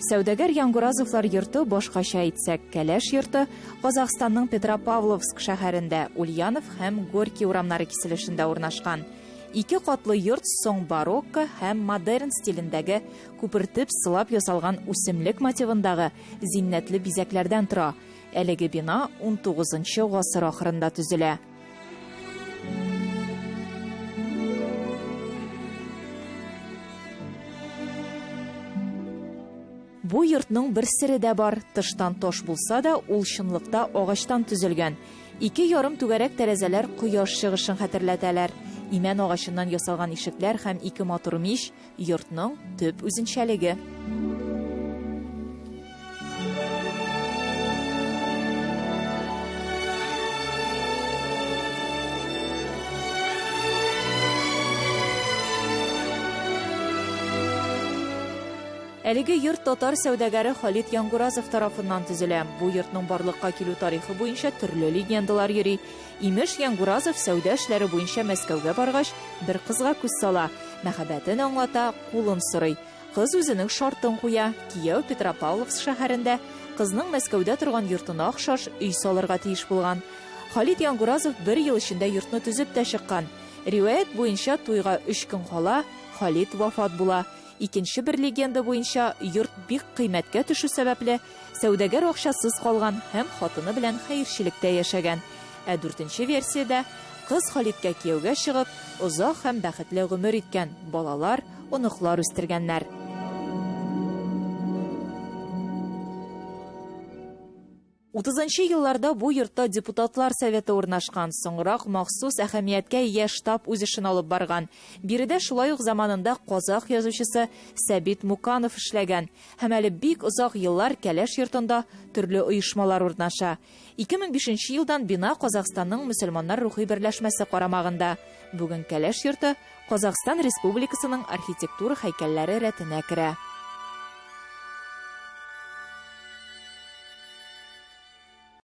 Сәүдәгәр Янгуразовлар йорты, башкача әйтсәк, Кәләш йорты, Казахстанның Петропавловск шәһәрендә, Ульянов һәм Горький урамнары киселешендә урнашкан. Ике катлы йорт соң барокко һәм модерн стилендәге күпертеп сылап ясалган үсемлек мотивындагы зиннәтле бизәкләрдән тора. Әлеге бина унтугызынчы гасыр ахырында төзелә. Бу йортның бер сере дә бар, тыштан таш булса да, ул чынлыкта агачтан төзелгән. Ике ярым түгәрәк тәрәзәләр кояш чыгышын хәтерләтәләр. Имән агачыннан ясалган ишекләр һәм ике матур мич, йортның төп үзенчәлеге. Әлеге йорт татар сәүдәгәре Халит Янгуразов тарафыннан төзелә. Бу йортның барлыкка килү тарихы буенча төрле легендалар йөри. Имеш, Янгуразов сәүдә эшләре буенча Мәскәүгә баргач, бер кызга күз сала, мәхәббәтен аңлата, кулын сорый. Кыз үзенең шартын куя, кияү Петропавловск шәһәрендә кызның Мәскәүдә торган йортына охшаш өй салырга тиеш булган. Халит Янгуразов бер ел эчендә йортны төзеп тә чыккан. Риваять буенча, туйга өч көн кала, Халит вафат була. Икенче бер легенда буенча, йорт бик кыйммәткә төшү сәбәпле, сәүдәгәр акчасыз калган һәм хатыны белән хәерчелектә яшәгән. Ә дүртенче версиядә, кыз Халиткә кияүгә чыгып, озак һәм бәхетле гомер иткән, балалар, оныклар үстергәннәр. Утызынчы елларда бу йортта депутатлар советы урнашкан, соңрак махсус әһәмияткә ия штаб үз эшен алып барган. Биредә шулай ук заманында казах язучысы Сәбит Муканов эшләгән. Һәм әле бик озак еллар Кәләш йортында төрле оешмалар урнаша. 2005 нче елдан бина Казахстанның мөселманнар рухи берләшмәсе карамагында. Бүген Кәләш йорты Казахстан Республикасының архитектура һәйкәлләре рәтенә керә.